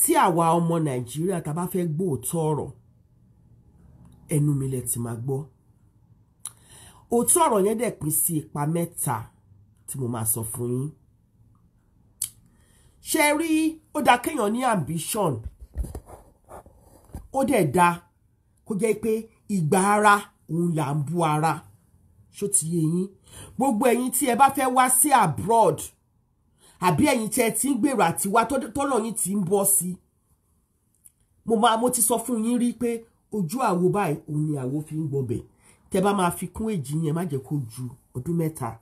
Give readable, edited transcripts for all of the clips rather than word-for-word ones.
Tí àwa ọmọ Nàìjíríà tá bá fẹ́ gbọ́ òótọ́ ọ̀rọ̀, ẹnu mi lẹ ti máa gbọ́. Òótọ́ ọ̀rọ̀ yẹn dẹ̀ pín sí ipa mẹ́ta tí mo máa sọ fún yín. Ṣé rí, ó dáa kéèyàn ní ambition, ó dẹ̀ dáa kó jẹ́ pé ìgbà ara òun là ń bú ara. Ṣó ti yé yín? Gbogbo ẹ̀yin tí ẹ bá fẹ́ wá sí abroad, àbí ẹ̀yin tí ẹ ti ń gbèrò àti wá tọ́nà yín ti ń bọ́ sí, mo ti sọ fún yín rí pé ojú àwo báyìí òun ni àwo fi ń gbọbẹ̀. Tẹ bá máa fi kún èjì yẹn, má jẹ́ kó ju ọdún 3.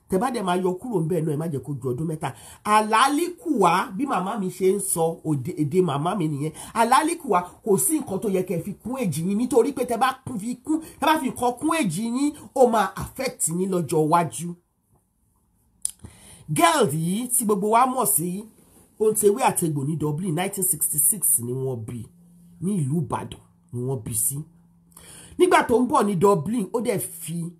Tẹ bá dẹ̀ máa yọ kúrò ńbẹ̀ náà, ẹ má jẹ́ kó ju ọdún 3. Àlálìkùwá, bí màmá mi ṣe ń sọ èdè màmá mi nìyẹn, àlálìkùwá, kò sí nǹkan tó yẹ kẹ́ fi kún èjì yín, nítorí pé tẹ bá fi nǹkan kún èjì yín, ó máa affect yín lọ́jọ́ iwájú. Girl yìí tí gbogbo wa mọ̀ sí Ontewé Àtegbò ní Dublin, 1966 ni wọ́n bí, ní ìlú Ìbàdàn ni wọ́n bí sí. Nígbà tó ń bọ̀ ní Dublin, ó dẹ̀ fi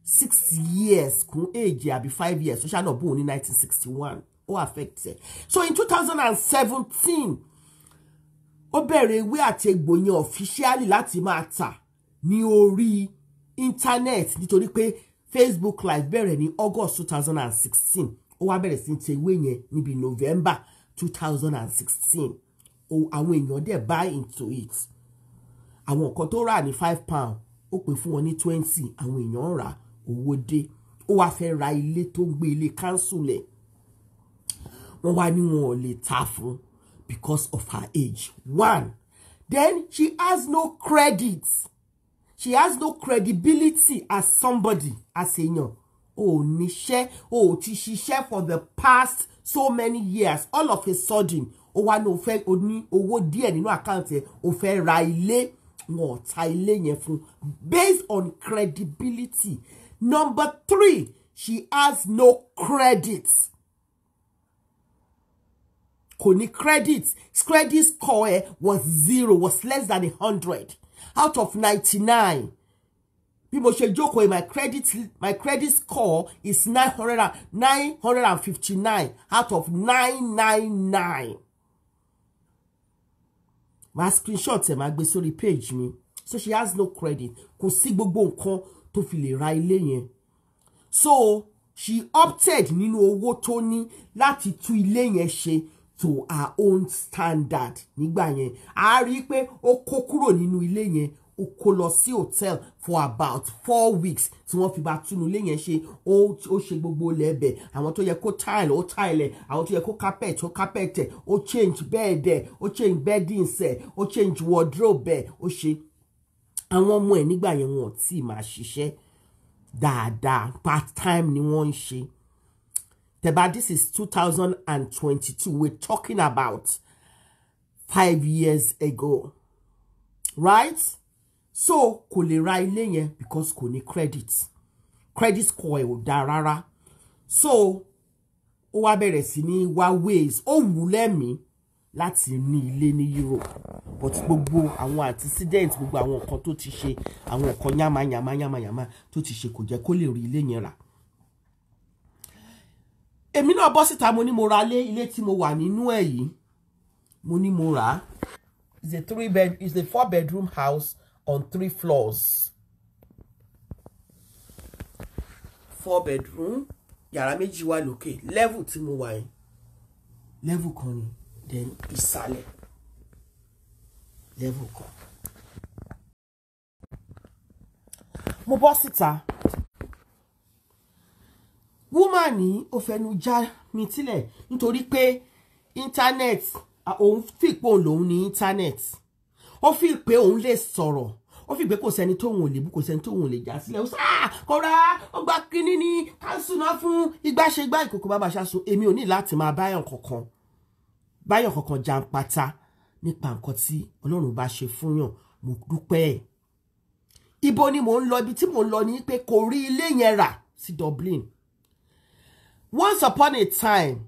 6 years kún age àbí 5 years, ó ṣàná bóun ní 1961, ó affect ẹ̀. So in 2017, ó bẹ̀rẹ̀ ewé àtegbò yẹn officially láti máa tà ní orí internet, nítorí pé Facebook Live bẹ̀rẹ̀ ní August 2016. Ó wá bẹ̀rẹ̀ sí ti ewé yẹn níbi November 2016. Àwọn èèyàn dẹ̀ buy into it. Àwọn nǹkan tó rà ní £5, ó pè fún wọn ní 20, àwọn èèyàn rà, owó dé. Ó wá fẹ́ ra ilé tó ń gbé, ilé council ẹ̀. Wọ́n wá ní wọn ò lè ta fún because of her age. One, then she has no credit. She has no credibility as somebody, as èèyàn. Ò níṣẹ́, ò ti ṣiṣẹ́ for the past so many years. All of a sudden, ó wá ní o fẹ́, o ní owó díẹ̀ nínú account ẹ̀, o fẹ́ ra ilé. Wọn ò ta ilé yẹn fún based on credibility. Number 3, she has no credit. Kò ní credit. Credit score ẹ̀ was 0, was less than 100 out of 99. Bí mo ṣe jókòó, my credit score is 959 out of 999. Màá screenshot ẹ̀, máa gbé sórí page mi. So she has no credit. Kò sí gbogbo nǹkan tó fi lè ra ilé yẹn. So she opted nínú owó tó ní láti tú ilé yẹn ṣe to her own standard. Nígbà yẹn, a rí i pé ó kó kúrò nínú ilé yẹn, ó kó lọ sí hotel for about 4 weeks tí wọ́n fi bá túnú ilé yẹn ṣe. Ó ṣe gbogbo lẹ́bẹ̀, àwọn tó yẹ kó tile, ó tile ẹ̀, àwọn tó yẹ kó carpet, ó carpet ẹ̀, ó change bed ẹ̀, ó change beddings ẹ̀, ó change wardrobe ẹ̀, ó ṣe. Àwọn ọmọ ẹ̀ nígbà yẹn wọn ò tí ì máa ṣiṣẹ́ dáadáa, part time ni wọ́n ń ṣe. Tẹ̀bá, this is 2022, we're talking about 5 years ago, right? So kò lè ra ilé yẹn because kò ní credit. Credit score ẹ̀ ò dáa rárá. So ó wá bẹ̀rẹ̀ sí ní wá ways. Ó wù ú lẹ́mìí láti ní ilé ní Europe, but gbogbo àwọn antecedent, gbogbo àwọn nǹkan tó ti ṣe, àwọn nǹkan yàmàyàmà yàmàyàmà tó ti ṣe, kò jẹ́ kó lè rí ilé yẹn rà. Èmi náà bọ́ síta, mo ní mo ra ilé tí mo wà nínú ẹ̀ yìí, mo ní mo rà á. It's a 4-bedroom house on 3 floors. 4 bedroom, yàrá méjì wà lókè, level tí mo wà yìí, level kan ni, then ìsàlẹ̀ level kan. Mo bọ́ síta, woman ní ó fẹnu já mi tílẹ̀ nítorí pé internet, òun fi pé òun lòun ní internet, ó fi pé òun lè sọ̀rọ̀, ó fi pé kò sẹ́ni tóun ò lè bú, kò sẹ́ni tóun ò lè já sílẹ̀. Ó sá kọ́ra, ó gba kínní ní káńsù náà fún igbáṣegbá ìkòkò bàbá ṣaṣọ. Èmi ò ní láti máa báyọ̀ kankan jàǹpátá nípa nǹkan tí Ọlọ́run bá ṣe fún yàn. Mo dúpẹ́ ẹ̀. Ibo ni mò ń lọ? Ibi tí mò ń lọ ni pé kò rí ilé yẹn rà sí Dublin. Once upon a time,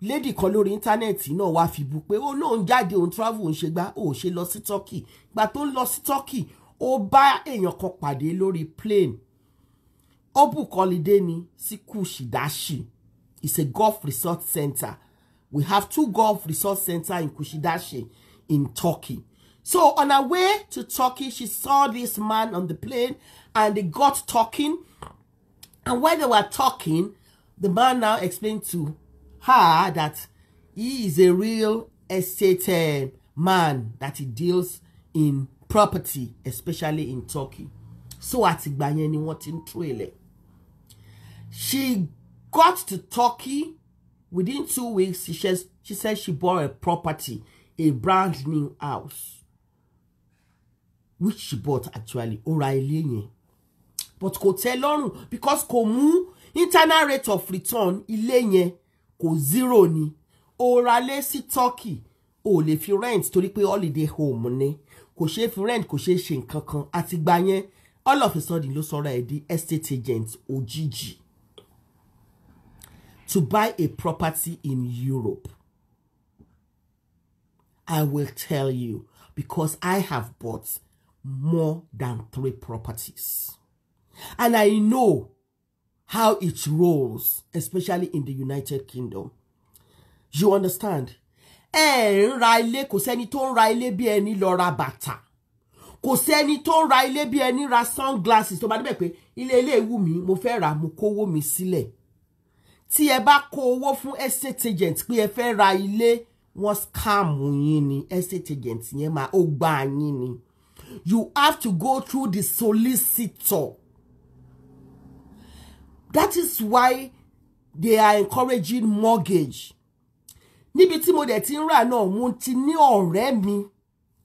lady kan lórí íńtánẹ́ẹ̀tì náà wá fi bu pé ó lóun jáde, òun travel, òun ṣe gbá, ó ṣe lọ sí Turkey. Gbà tó ń lọ sí Turkey, ó bá èèyàn kan pàdé lórí plane. Ó book holiday ni sí Kushidasi. It's a golf resort center. We have two golf resort center in Kuşadası in Turkey. So on her way to Turkey, she saw this man on the plane and they got talking. And while they were talking, the man now explained to her that he is a real estate man, that he deals in property, especially in Turkey. So àtìgbà yẹn ni wọ́n ti ń trail ẹ̀. She got to Turkey within 2 weeks. She said she bought a property, a brand new house, which she bought actually. Ó ra ilé yẹn. But kò tẹ́ lọ́rùn because kò mú internal rate of return ilé yẹn, kò zero ni. Ó ra lé sí Turkey, ó lè fi rent torí pé holiday home ni. Kò ṣeé fi rent, kò ṣeé ṣe nǹkan kan. Àtìgbà yẹn, all of a sudden ló sọ̀rọ̀ ẹ̀ di estate agent òjijì to buy a property in Europe. I will tell you because I have bought more than three properties. And I know how it rolls, especially in the United Kingdom. You understand? Ẹ ń ra ilé, kò sẹ́ni tó ń ra ilé bí ẹni lọ ra bàtà. Kò sẹ́ni tó ń ra ilé bí ẹni ra sunglasses tó bá débẹ̀ pé ilé ilé wù mí, mo fẹ́ rà, mo kówó mi sílẹ̀. Tí ẹ bá kó owó fún estate agent pé ẹ fẹ́ ra ilé, wọ́n scam yín ni. Estate agent yẹn máa ó gbá yín ni. You have to go through the solicitor. That is why they are encouraging mortgage. Níbi tí mo dẹ̀ ti ń rà náà, mo ti ní ọ̀rẹ́ mi,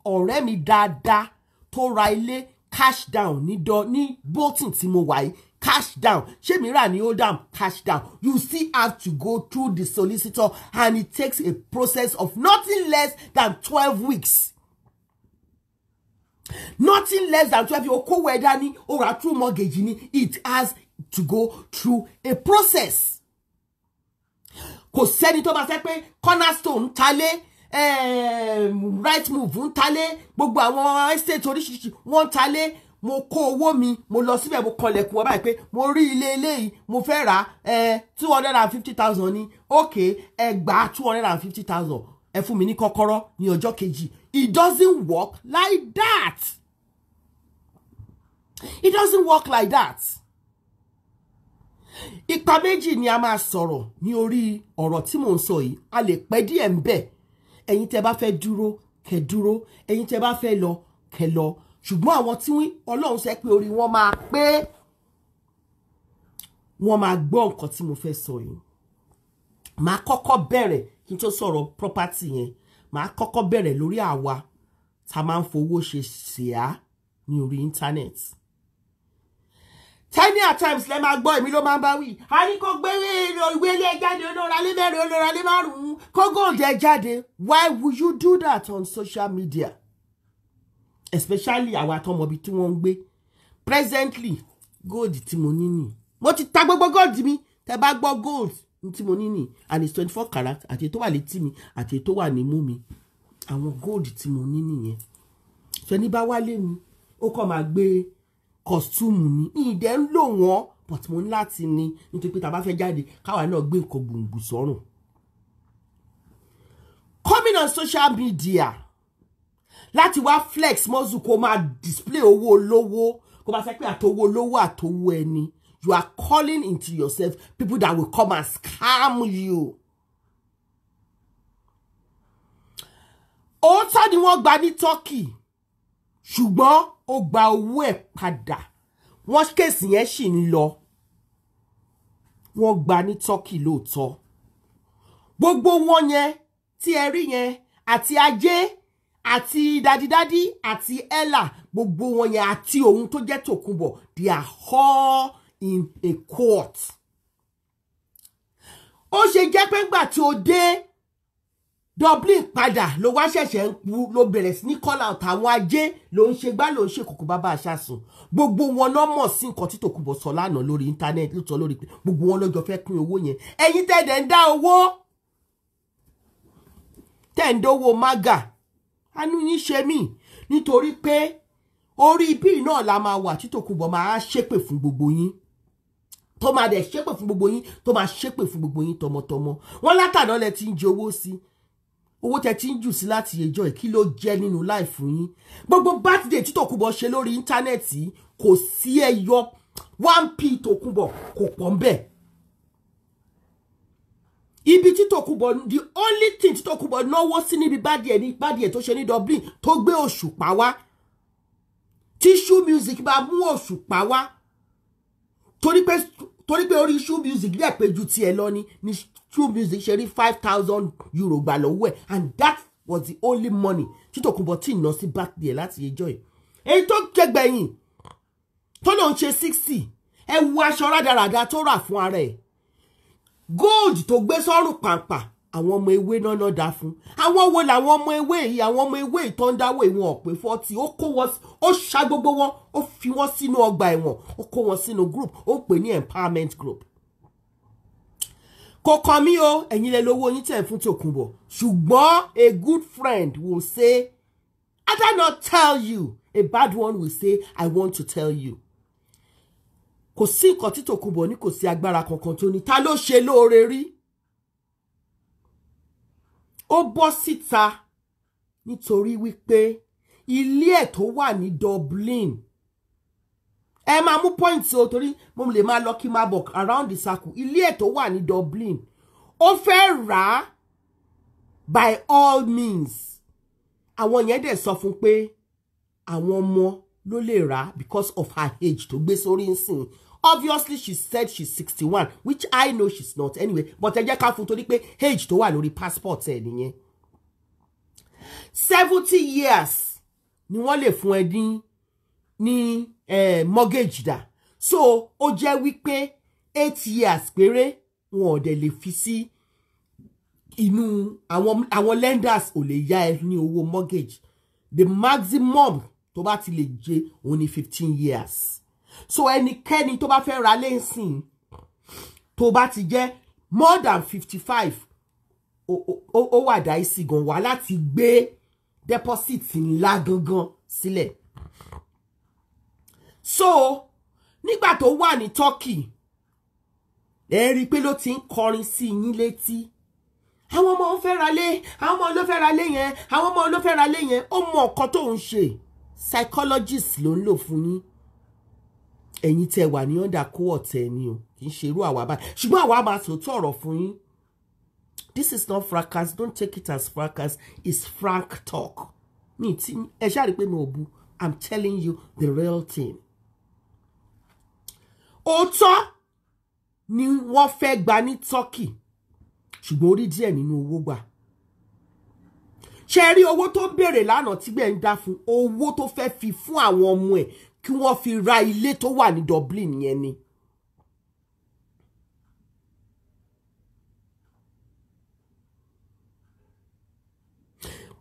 ọ̀rẹ́ mi dáadáa tó ra ilé cash down ní dọ ní Bolton tí mo wà yìí, cash down. Ṣé mi rà ní Oldham, cash down. You still have to go through the solicitor and it takes a process of nothing less than 12 weeks, nothing less than 12. O kówó ẹ dání, o rà through mortgage ni, it has to go through a process. Kò sẹ́ni tó bá fẹ́ pé Cornerstone ń talé, Right Move ń talé, gbogbo àwọn estate oríṣiríṣi wọ́n ń talé. Mo kó owó mi, mo lọ síbẹ̀, mo kọlẹ̀kùn wọn báyìí pé mo rí ilé eléyìí, mo fẹ́ rà á, 250,000 ní. Ok, ẹ gbà 250,000, ẹ fún mi ní kọ́kọ́rọ́ ní ọjọ́ kejì. It doesn't work like that. It doesn't work like that. Ipa méjì ni a máa sọ̀rọ̀ ní orí ọ̀rọ̀ tí mò ń sọ yìí. A lè pẹ́ díẹ̀ ń bẹ̀. Ẹ̀yin tẹ́ bá fẹ́ dúró, kẹ́ dúró. Ẹ̀yin tẹ́ bá fẹ́ lọ, kẹ́ lọ. Ṣùgbọ́n àwọn tí Ọlọ́run sọ pé orí wọn máa pé, wọ́n máa gbọ́ nǹkan tí mo fẹ́ sọ yìí. Màá kọ́kọ́ bẹ̀rẹ̀ kí n tó sọ̀rọ̀ property yẹn. Màá kọ́kọ́ bẹ̀rẹ̀ lórí àwa tá a máa ń fowó ṣe ṣìá ní orí internet. Tiny at times lẹ máa gbọ́, èmi ló máa ń bá wí. A ní kó gbé ìwé ilé ẹ jáde, olóralé mẹ́rin, olóralé márùn-ún, kó gold ẹ jáde. Why would you do that on social media, especially àwa àtọmọbi tí wọ́n ń gbé presently? Gold tí mo ní nì, mo ti ta gbogbo gold mi. Tẹ bá gbọ́ gold tí mo ní nì, and it's 24 karat, àti èyí tó wà létí mi àti èyí tó wà nímú mi, àwọn gold tí mo ní nìyẹn. Fẹni bá wálé mi, ó kàn máa gbé costume ní ìdẹ́ ń lò wọ́n, but mo ní láti ní nítorí pé tá a bá fẹ́ jáde, káwa náà gbé nǹkan gbòǹgbò sọ́rùn. Coming on social media láti wá flex muscle, kó máa display owó olówó, kó máa sọ pé àtowó olówó àtowó ẹni, you are calling into yourself people that will come and scam you. Òótọ́ ni wọ́n gba ní Turkey, ṣùgbọ́n ó gba owó ẹ̀ padà. Wọ́n case yẹn sì ń lọ. Wọ́n gba ní Turkey lóòótọ́. Gbogbo wọn yẹn tí ẹ rí yẹn, àti Ajé àti dadidadi àti Ella, gbogbo wọn yẹn àti òun tó jẹ́ Tòkunbọ̀, they are all in a court. Ó ṣe jẹ́ pé ńgbà tí ó dé Dublin padà ló wá ṣẹ̀ṣẹ̀ ń kú, ló bẹ̀rẹ̀ sí ní call out àwọn Ajé, ló ń ṣe gbá, ló ń ṣe kòkó bàbá àṣàsùn. Gbogbo wọn náà mọ̀ sí nǹkan tí Tòkunbọ̀ sọ lánàá lórí internet, ló sọ lórí pé gbogbo wọn lọ́jọ́ fẹ́ pín owó yẹn. Ẹ̀yin tẹ̀dẹ̀ ń dá owó, tẹ̀ ń dówó mága, àánú yín ṣe mí, nítorí pé orí ibí náà la máa wà tí Tòkunbọ̀ máa ṣépè fún gbogbo yín. Tó máa dẹ̀ ṣépè fún gbogbo yín, tó máa ṣépè fún gbogbo yín tọmọtọmọ. Wọ́n látàná lẹ ti ń jẹ owó sí, owó tẹ ti ń jù sí láti ẹjọ́ ẹ̀, kí ló jẹ́ nínú life yín? Gbogbo birthday tí Tòkunbọ̀ ṣe lórí íńtánẹ́ẹ̀tì, kò sí ẹyọ 1p Tòkunbọ̀ kò pọ̀ ń bẹ̀. Ibi tí Tòkunbọ̀, the only thing tí Tòkunbọ̀ náwó sí níbi birthday ní birthday tó ṣe ní Dublin, tó gbé òṣùpá wá, tí Shoe Music bá mú òṣùpá wá, torí pé orí Shoe Music dẹ̀ pé ju tiẹ̀ lọ ni Shoe Music ṣe rí €5,000 gbà lọ́wọ́ ẹ̀, and that was the only money tí Tòkunbọ̀ tí ná sí birthday láti ẹjọ́ ẹ̀. Èyí tó jẹgbẹ̀yìn tó lòun ṣe 60, ẹ wo aṣọ rádaràda tó rà fún ara ẹ̀, gold tó gbé sọ́rùn pàǹpà. Àwọn ọmọ ewé náà náà dá fún. Àwọn wo làwọn ọmọ ewé yìí? Àwọn ọmọ ewé yìí tó ń dáwọ́ ìwọ̀n ọ̀pẹ 40. Ó kó wọn, ó ṣa gbogbo wọn, ó fi wọn sínú ọgbà ẹ̀wọ̀n, ó kó wọn sínú group, ó pè ní empowerment group. Kò kàn mí o, ẹ̀yin lẹ lówó yín tẹ̀ fún Tòkunbọ̀, ṣùgbọ́n a good friend will say, "I cannot tell you." A bad one will say, "I want to tell you." Kò sí nǹkan tí Tòkunbọ̀ ní, kò sí agbára kankan tó ní. Ta ló ṣe lóore rí? Ó bọ́ síta nítorí wípé ilé ẹ̀ tó wà ní Dublin, ẹ máa mú point o, torí mo lè máa lọ kí n máa bọ̀ around the circle. Ilé ẹ̀ tó wà ní Dublin, ó fẹ́ rà á by all means. Àwọn yẹn dẹ̀ sọ fún pé àwọn ọmọ ló lè rà á because of her age tó gbé sórí nsìn. Obviously, she said she's 61, which I know she's not anyway, but ẹ jẹ́ ká fún torí pé age tó wà lórí passport ẹ̀ nìyẹn. 70 years ni wọ́n lè fún ẹ ní mortgage dà. So ó jẹ́ wípé 8 years péré wọn ò dẹ̀ lè fi sí inú. Àwọn lenders ò lè yá ẹ ní owó mortgage. The maximum tó bá ti lè jẹ òun ní 15 years. So ẹnikẹ́ni tó bá fẹ́ ra lẹ́sìn, tó bá ti jẹ́ more than 55, ó wà dicey gan wá láti gbé deposit ńlá gangan sílẹ̀. So nígbà tó wà ní Turkey, ẹ rí i pé ló ti ń kọrin sí yín létí, àwọn ọmọ fẹ́ ra lé, àwọn ọmọ ló fẹ́ ra lé yẹn, àwọn ọmọ ló fẹ́ ra lé yẹn. Ó mọ nǹkan tó ń ṣe. Psychologist ló ń lò fún yín. Ẹ̀yin tẹ́ wà ní under cohort ẹ̀ ni o, kì í ṣe irú àwa báyìí, ṣùgbọ́n àwa máa sòótọ́ ọ̀rọ̀ fún yín. This is not fracas. Don't take it as fracas. It's frank talk. Mi tí ẹ ṣáà rí pé mi ò bu. I'm telling you the real thing. Òótọ́ ni wọ́n fẹ́ gba ní Turkey, ṣùgbọ́n orí díẹ̀ nínú owó gbà. Ṣe rí owó tó béèrè lánàá tí gbẹ̀ ń dá fún, owó tó fẹ́ fi fún àwọn ọmọ ẹ̀ kí wọ́n fi ra ilé tó wà ní Dublin yẹn ni.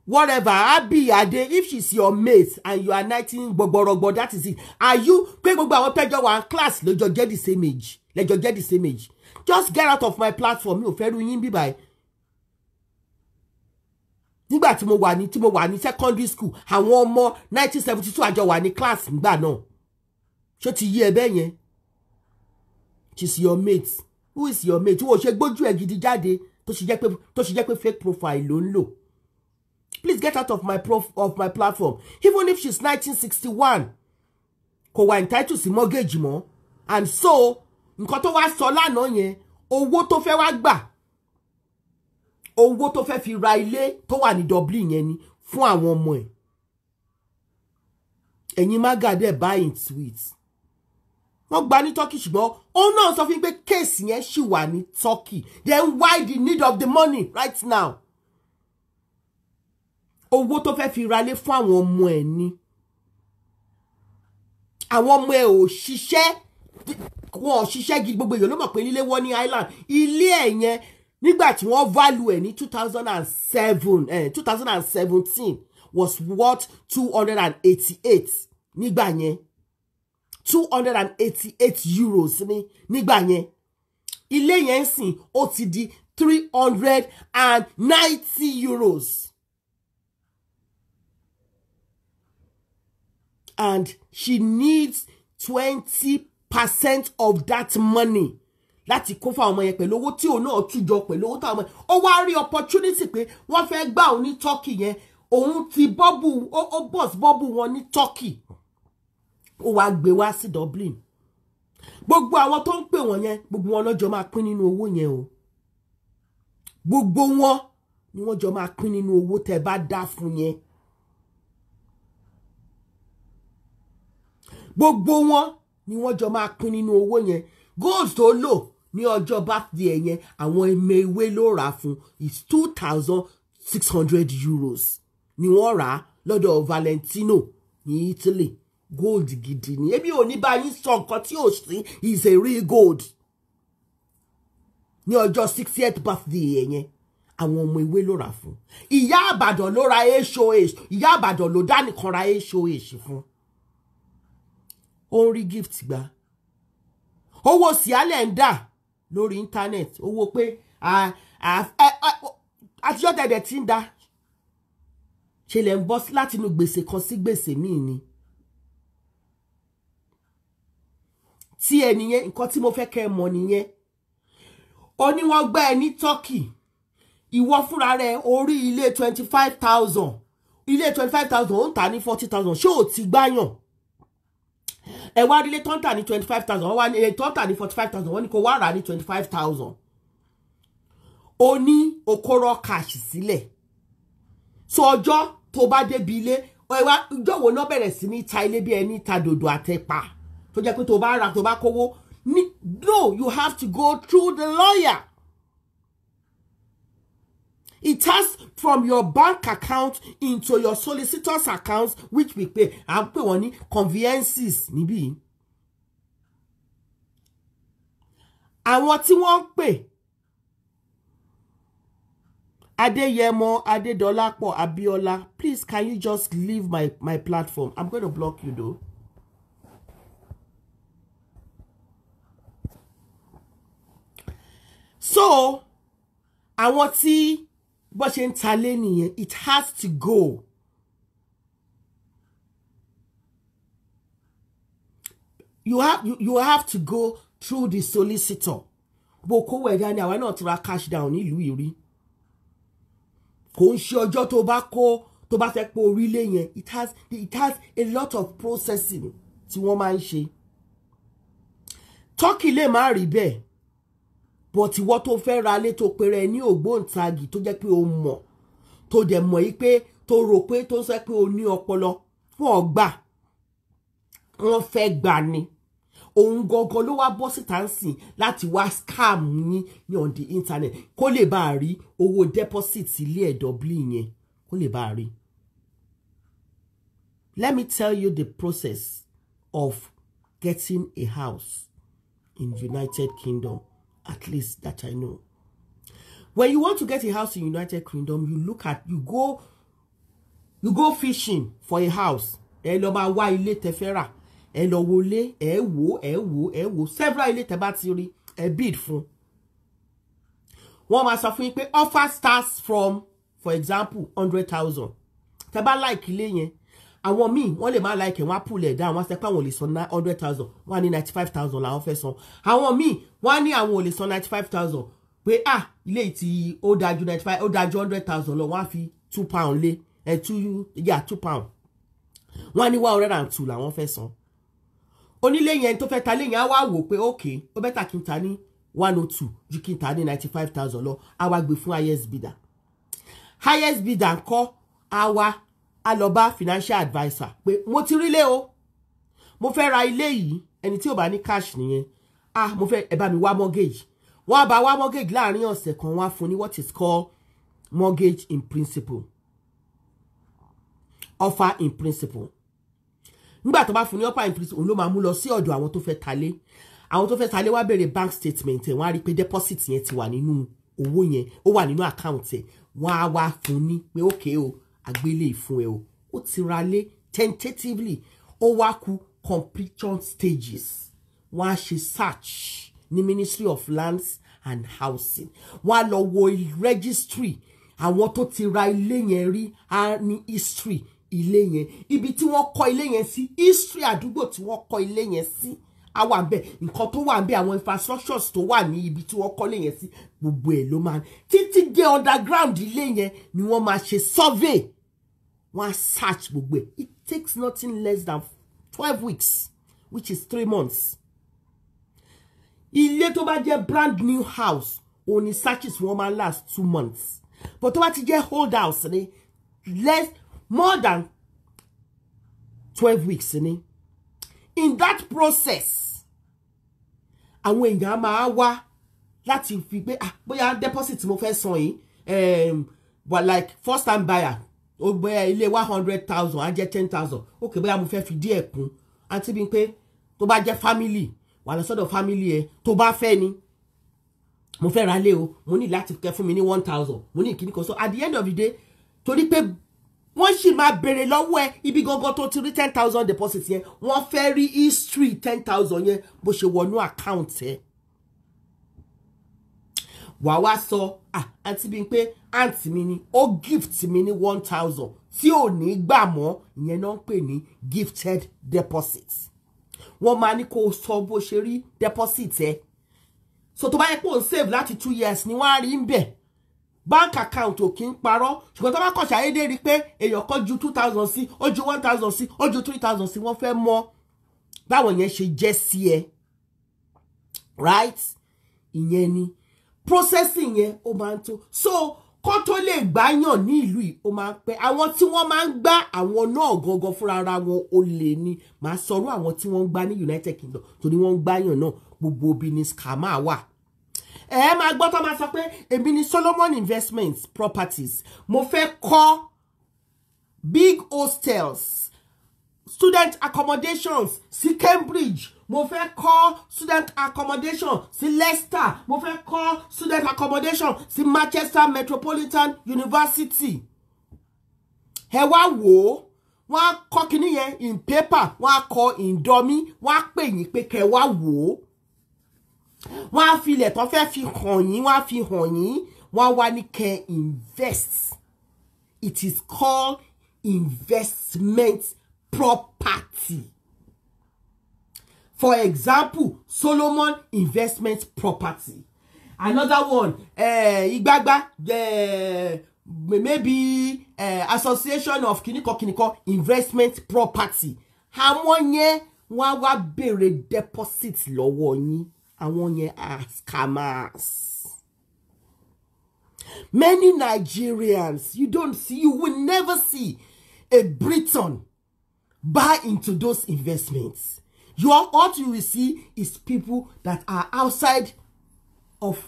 Whatever, Abi Ade, if she's your mate and you are 19 gbọgbọrọgbọ, that is it. Are you pé gbogbo àwọn tẹ́jọ́ wà class lọ́jọ́ jẹ́ the same age, lẹ́jọ́ jẹ́ the same age? Just get out of my platform. Mi ò fẹ́ rú yín bíbáyìí. Nígbà tí mo wà ní secondary school, àwọn ọmọ 1972 àjọ wà ní class nígbà náà. Ṣó ti yí ẹ bẹ́ẹ̀ yẹn? She's your mate? Who is your mate? Wọ́n ṣe gbójú ẹ̀ gidi jáde, tó ṣe jẹ́ pé fake profile ló ń lò. Please get out of my platform. Even if she's 1961, kò wà entitled sí mortgage mọ́. And so nǹkan tó wá sọ lánàá yẹn, owó tó fẹ́ wá gbà, owó tó fẹ́ fi ra ilé tó wà ní Dublin yẹn ni fún àwọn ọmọ ẹ̀. Ẹ̀yin maga dẹ̀ buy into it. Wọ́n gba ní Turkey, ṣùgbọ́n òun náà sọ fún mi pé case yẹn ṣì wà ní Turkey. Then why the need of the money right now? Owó tó fẹ́ fi ralé fún àwọn ọmọ ẹ̀ ni. Àwọn ọmọ ẹ̀ ò ṣiṣẹ́, wọn ò ṣiṣẹ́ gidi. Gbogbo èèyàn ló mọ̀ pé nílé wọn ní Ireland, ilé ẹ̀ yẹn, nígbà tí wọ́n value ẹ̀ ní 2007, 2017, was worth 288 nígbà yẹn. €288 ní nígbà yẹn. Ilé yẹn sìn, ó ti di €390. And she needs twenty 10% of that money láti kó fáwọn ọmọ yẹn pẹ̀lú owó tí òun náà tújọ pẹ̀lú owó táwọn ọmọ yẹn. Ó wá rí opportunity pé wọ́n fẹ́ gbà òun ní Turkey yẹn, òun ti bọ́bù, ó bọ́s bọ́bù wọn ní Turkey, ó wá gbé wá sí Dublin. Gbogbo àwọn tó ń pè wọ́n yẹn, gbogbo wọn lọ́jọ́ máa pín nínú owó yẹn o. Gbogbo wọn ni wọ́n jọ máa pín nínú owó tẹ́ bá dá fún yẹn. Gbogbo wọn ni wọ́n jọ máa pín nínú owó yẹn. Gold tó lò ní ọjọ́ birthday ẹ̀ yẹn, àwọn ẹmẹ ewé ló rà fún, is €2,600 ni wọ́n rà lọ́dọ̀ Valentino ní Italy. Gold gidi ni. Èmi ò ní bá yín sọ nǹkan tí ò sí, is a real gold. Ní ọjọ́ 60th birthday ẹ̀ yẹn, àwọn ọmọ ìwé ló rà fún. Ìyá Àbàdàn ló ra HOH, Ìyá Àbàdàn ló dá nìkan ra HOH fún. Ó ń rí gift gbà. Owó síálẹ̀ ń dà lórí internet, owó pé àtijọ́ tẹ̀dẹ̀ tí ń da. Ṣe lẹ̀ ń bọ́ láti inú gbèsè kan sí gbèsè míì ni. Tí ẹ nìyẹn, nǹkan tí mo fẹ́ kẹ́ ẹ mọ̀ nìyẹn. Ó ní wọ́n gbá ẹ ní Turkey. Ìwọ fúnra rẹ orí ilé 25,000. Ilé 25,000 ó ń tà ní 40,000. Ṣé ò ti gbáyàn? Ẹ wá rí ilé tó ń tà ní 25,000, wọ́n wá ní ilé tó ń tà ní 45,000, wọ́n ní kó wá rà ní 25,000. Ó ní okòrò cash sílẹ̀. So ọjọ́ tó bá débi ilé, ẹ wá ọjọ́ wo náà bẹ̀rẹ̀ sí ní ta ilé bí ẹni ta dòdò àtẹ̀pà. Tó jẹ́ pé tó bá rà tó bá kówó. No, you have to go through the lawyer. It has from your bank account into your solicitor's accounts, which we pay. À ń pè wọ́n ní conveyances níbí. Àwọn tí wọ́n ń pè Adéyẹmọ, Adédọlápọ̀, Abíọ́lá, please can you just leave my platform? I'm going to block you though. So, àwọn tí bó ṣe ń ta lé nìyẹn, it has to go. You have to go through the solicitor. Bó kówó ẹ̀dá ni àwa náà ti ra cash down nílùú ìrí. Kò ń ṣe ọjọ́ tó bá kó tó bá fẹ́ pé orílẹ̀ yẹn, it has a lot of processing tí wọ́n máa ń ṣe. Turkey lè má rí bẹ́ẹ̀. But ìwọ tó fẹ́ ra ilé tó péré ní ògbóǹtagì tó jẹ́ pé o mọ̀, tó dẹ̀ mọ̀ yí pé tó rò pé tó ń sọ pé o ní ọpọlọ, wọ́n gbà, wọ́n fẹ́ gbà ni. Òun gangan ló wá bọ́ síta ń sìn láti wá scam yín ní on the internet kó lè bá a rí owó deposit ilé ẹ̀ Dublin yẹn, kó lè bá a rí. Let me tell you the process of getting a house in United Kingdom. At least that I know. When you want to get a house in United Kingdom, you look at, you go fishing for a house. Ẹ lọ máa wá ilé tẹ́ fẹ́ rà. Ẹ lọ wo ilé, ẹ wò, ẹ wò, ẹ wò. Several ilé tẹ́ bá ti rí, ẹ bid fún. Wọ́n máa sọ fún yín pé offer starts from, for example, 100,000. Tẹ́ bá like ilé yẹn, àwọn míì wọ́n lè má like ẹ̀, wọ́n á pull ẹ̀ down, wọ́n á sọ pé àwọn ò lè san 100,000, wọ́n á ní 95,000 làwọn fẹ́ san. Àwọn míì wọ́n á ní àwọn ò lè san 95,000 pé ah ilé tí ó dájú 95, ó dájú 100,000 lọ, wọ́n á fi £2 lé ẹ̀ £2, wọ́n á ní 102 làwọn fẹ́ san. Onílé yẹn tó fẹ́ ta lé yẹn á wá wò pé okay, ó bẹ́tà kí n ta ní 102 ju kí n ta ní 95,000 lọ, á wá gbé fún highest bidder. Highest bidder ńkọ́, á wá a lọ bá financial adviser pé mo ti rí lé o, mo fẹ́ ra ilé yìí, ẹni tí ò bá ní cash nìyẹn, ah mo fẹ́ ẹ bá mi wá mortgage. Wọ́n á bá wá mortgage láàrin ọ̀sẹ̀ kan, wọ́n á fún ní what is called mortgage in principle, offer in principle. Nígbà tó bá fún ní offer in principle, òun ló máa mú lọ sí ọ̀dọ̀ àwọn tó fẹ́ talé. Àwọn tó fẹ́ talé wá béèrè bank statement ẹ̀, wọ́n á rí pé deposit yẹn ti wà nínú owó yẹn, ó wà nínú account ẹ̀, wọ́n á wá fún ní pé okay o, àgbélé ìfún ẹ o, ó ti ra lé tentatively, ó wá kù completion stages. Wọ́n á ṣe search ní Ministry of Lands and Housing, wọ́n á lọ wo registry àwọn tó ti ra ilé yẹn rí, á ní history ilé yẹn, ibi tí wọ́n kọ́ ilé yẹn sí, history àdúgbò tí wọ́n kọ́ ilé yẹn sí Á wà ńbẹ̀, nǹkan tó wà ńbẹ̀, àwọn infrastructures tó wà ní ibi tí wọ́n kọ́lé yẹn sí, gbogbo ẹ̀ ló máa, títí dé underground ilé yẹn ni wọ́n máa ṣe survey. Wọ́n á search gbogbo ẹ̀. It takes nothing less than 12 weeks, which is 3 months. Ilé tó bá jẹ́ brand new house, òun ni searches wọ́n máa last 2 months, but tó bá ti jẹ́ old house ni, less, more than 12 weeks ni. In that process, àwọn èèyàn máa wá láti fi pé, ah, bóyá deposit mo fẹ́ san yìí, but like first time buyer, ó bóyá ilé 100,000 á jẹ́ 10,000. Ok, bóyá mo fẹ́ fi díẹ̀ kún. Àǹtí bíi pé tó bá jẹ́ family, wà lọ sọ́dọ̀ family ẹ tó bá fẹ́ ni, mo fẹ́ ra lé o, mo ní láti kẹ́ fún mi ní 1,000, mo ní ìkíní kan. So at the end of the day, torí pé wọ́n sì máa béèrè lọ́wọ́ ẹ ibi gangan tó ti rí 10,000 deposit yẹn, wọ́n fẹ́ rí history 10,000 yẹn, bó ṣe wọnú account ẹ. Wà wá sọ, ah, àǹtí bíi pé àǹtí mi ni ó gift mi ní 1,000 tí ò ní gbà mọ́. Ìyẹn náà ń pè ní gifted deposit. Wọ́n máa ní kó o sọ bó ṣe rí deposit ẹ. So tó bá yẹ pé òun save láti 2 years ni, wọ́n á rí ń bẹ̀. Bank account ò kí ń parọ́, ṣùgbọ́n tó bá kàn ṣàyédé rí pé èèyàn kan ju 2,000 sí, ó ju 1,000 sí, ó ju 3,000 sí, wọ́n fẹ́ mọ̀ báwọn yẹn ṣe jẹ́ sí ẹ, right? Ìyẹn ni processing yẹn, ó máa ń tó. So kó tó lè gbáyàn ní ìlú yìí, ó máa ń pẹ́. Àwọn tí wọ́n máa ń gbá àwọn náà gangan fúnra ara wọn, ó lè ní màá sọ̀rọ̀ àwọn tí wọ́n ń gbá ní United Kingdom, torí wọ́n ń gbáyàn náà. Gbogbo ibi ni scammer wà. Ẹ máa gbọ́ tó máa sọ pé èmi ni Solomon Investments Properties, mo fẹ́ kọ́ big hostels, student accommodations sí Cambridge, mo fẹ́ kọ́ student accommodation sí Leicester, mo fẹ́ kọ́ student accommodation sí Manchester Metropolitan University. Ẹ wá wò ó, wọ́n á kọ́ kinní yẹn in paper, wọ́n á kọ́ in dummy, wọ́n á pè yín pé kẹ́ wá wò ó. Wọ́n á fi ilẹ̀ tó fẹ́ fi hàn yín, wọ́n á fi hàn yín, wọ́n á wá ní kẹ́ invest. It is called investment property. For example, Solomon Investment Property. Another one, Igbagba, maybe association of kiniko kiniko investment property. Àwọn yẹn, wọ́n á wá béèrè deposit lọ́wọ́ yín. Àwọn yẹn are scammers. Many Nigerians, you don't see, you will never see a Briton buy into those investments. What you will see is people that are outside of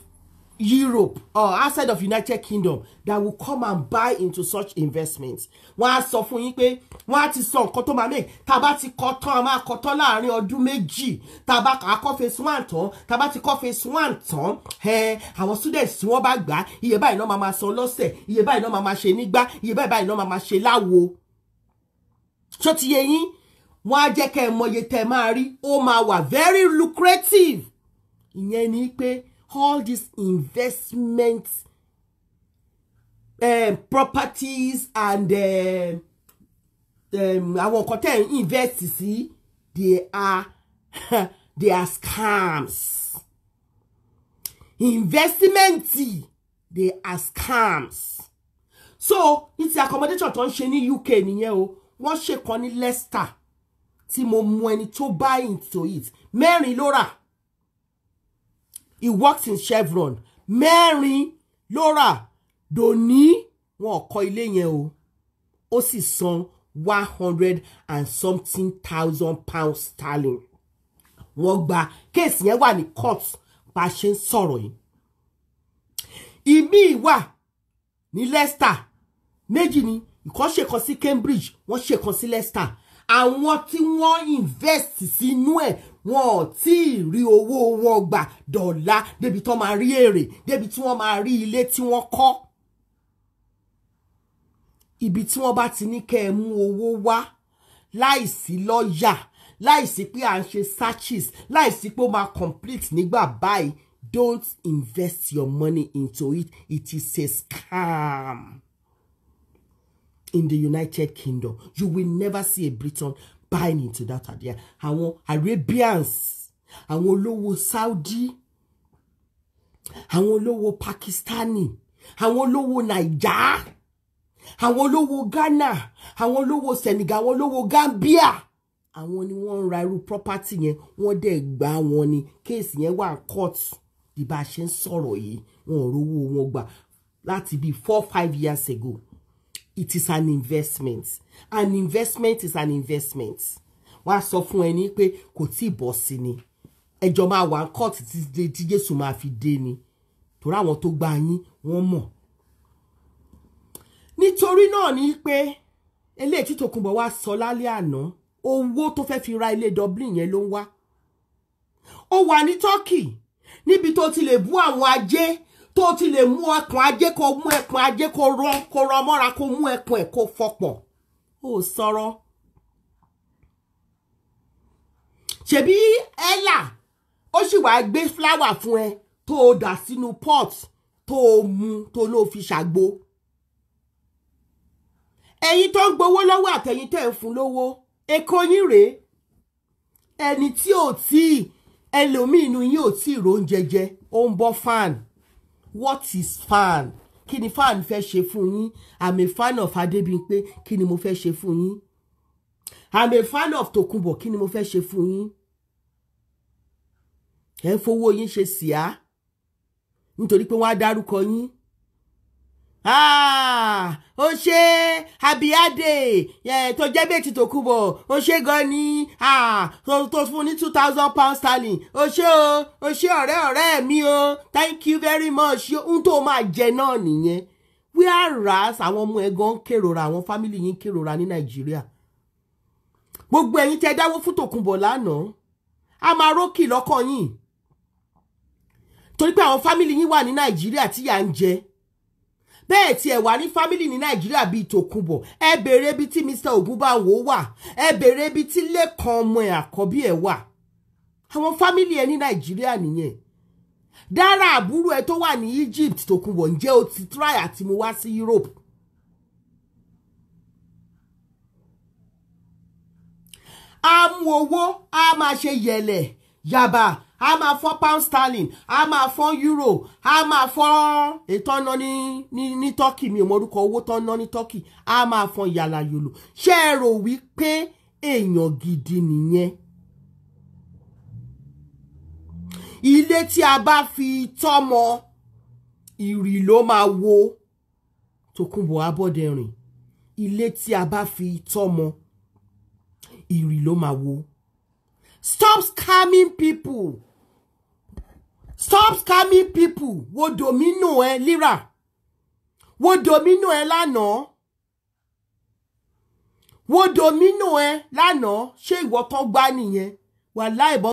Europe or outside of United Kingdom that will come and buy into such investments. Wọ́n á sọ fún yín pé wọ́n á ti sọ nǹkan tó máa make. Tá a bá ti kọ́ tán, a máa kọ́ tán láàrin ọdún 2. Tá a bá kọ́ phase one tán, tá a bá ti kọ́ phase one tán ẹ, àwọn students tí wọ́n bá gbà, iye báyìí náà máa máa san lọ́sẹ̀, iye báyìí náà máa máa ṣe nígbà, iye báyìí báyìí náà máa máa ṣe láwo. Ṣó ti yé yín? Wọ́n á jẹ́ kẹ́ ẹ mọye tẹ́ ẹ máa rí. Ó máa wà very lucrative. Ìyẹn ni pé all these investment properties and àwọn nǹkan tẹ́ ń invest sí, they are scams. Investment, they are scams. So ní ti accommodation tó ń ṣe ní UK nìyẹn o. Wọ́n ṣe kan ní Leicester tí mo mú ẹni tó buy into it. Mẹ́rin ló rà. He works in Chevron. Mẹ́rin ló rà. Dòní, wọn ò kọ́ ilé yẹn o. Ó sì san one hundred and something thousand pounds sterling. Wọ́n gba case yẹn, wà ní court bá a ṣe ń sọ̀rọ̀ yìí. Ìmíì wà ní Leicester. Méjì ni. Ìkan ṣe kan sí Cambridge, wọ́n ṣe kan sí Leicester. Àwọn tí wọ́n invest sínú ẹ̀, wọn ò tí ì rí owó wọn gbà dọ̀la, débi tó máa rí èrè, débi tí wọ́n máa rí ilé tí wọ́n kọ́. Ibi tí wọ́n bá ti ní kẹ́ ẹ mú owó wá láìsí lọ́ọ̀yà, láìsí pé à ń ṣe searches, láìsí pé ó máa complete nígbà báyìí, don't invest your money into it. It is a scam. In the United Kingdom, you will never see a Briton buying into that idea. Àwọn Arabians àwọn olówó Saudi, àwọn olówó Pakistani, àwọn olówó Naija, àwọn olówó Ghana, àwọn olówó Senegal, àwọn olówó Gambia. Àwọn ni wọ́n ń ra irú property yẹn, wọ́n dẹ̀ gbà wọ́n ni. Case yẹn wà court bí bá a ṣe ń sọ̀rọ̀ yìí, wọn ò rówó wọn gbà láti bíi 4-5 years ago. It is an investment. An investment is an investment. Wọ́n á sọ fún ẹni pé kò tí ì bọ́ sí ni, ẹjọ́ máa wà court tí Jésù máa fi dé ni, torí àwọn tó gba yín wọ́n mọ̀. Nítorí náà ni pé eléyìí tí Tòkunbọ̀ wá sọ lálẹ́ àná, owó tó fẹ́ fi ra ilé Dublin yẹn ló ń wá. Ó wà ní Turkey níbi tó ti lè bú àwọn ajé, tó ti lè mú ẹkùn ajé, kó mú ẹkùn ajé, kó rọ mọ́ra, kó mú ẹkùn ẹ̀ kó fọpọ̀. Ó sọ̀rọ̀ ṣebí Ella ó sì wá gbé fúláwà fún ẹ tó o dà sínú pot tó o mu tó ló fi ṣàgbo. Ẹ̀yin tó ń gbowó lọ́wọ́ àtẹ̀yin tẹ́ ń fún lówó, èkó yín rèé. Ẹni tí ò tí ẹlòmíì inú yín ò tí róúnjẹ jẹ, ó ń bọ́ fan. What is fan? Kí ni fan fẹ́ ṣe fún yín? I'm a fan of Adébímpé, kí ni mo fẹ́ ṣe fún yín? I'm a fan of Tòkunbọ̀, kí ni mo fẹ́ ṣe fún yín? Ẹ ń fowó yín ṣe síá nítorí pé wọ́n á dárúkọ yín. Ó ṣe Abíádé tó jẹ́ bẹ́ẹ̀ ti Tòkunbọ̀, ó ṣe gan ni, tó fún ní 2,000 pounds sterling, ó ṣe o, ó ṣe ọ̀rẹ́ mi o, thank you very much. Ohun tó máa jẹ náà nìyẹn. Whereas àwọn ọmọ ẹ̀ gan ń kérora, àwọn family yín ń kérora ní Nàìjíríà. Gbogbo ẹ̀yin tẹ́ dáwó fún Tòkunbọ̀ lánàá, a máa rókì lọ́kàn yín torí pé àwọn family yín wà ní Nàìjíríà tí yà ń jẹ. Bẹ́ẹ̀ tí ẹ wà ní family ní Nàìjíríà bíi Tòkunbọ̀, ẹ bèrè ibi tí Mr. Ogunbanwo wà, ẹ bèrè ibi tí Lẹ́kan ọmọ ẹ̀ àkọ́bí ẹ̀ wà. Àwọn family ẹ ní Nàìjíríà nìyẹn. Dára àbúrò ẹ tó wà ní Egypt, Tòkunbọ̀, ǹjẹ́ o ti try àti mú wá sí Europe? A mú owó, a máa ṣe yẹ̀lẹ̀ yàbá, a máa fọ́ pound sterling, a máa fọ́ euro, a máa fọ́ ètò ọ̀nà ní Turkey, mi ò mọ orúkọ owó tó ń ná ní Turkey, a máa fọ́ yàlà yòlò. Ṣé ẹ rò wípé èèyàn gidi nìyẹn? Ilé tí a bá fi tọ́mọ ìrì ló máa wó. Tòkunbọ̀ Abọ́dẹrìn, ilé tí a bá fi tọ́mọ ìrì ló máa wó. Stop scamming people. Stop scamming people. Wo domino ẹ lira. Wo domino ẹ lánàá. Wo domino ẹ lánàá. Ṣé ìwọ tán gbá nìyẹn? Wàláì bọ́.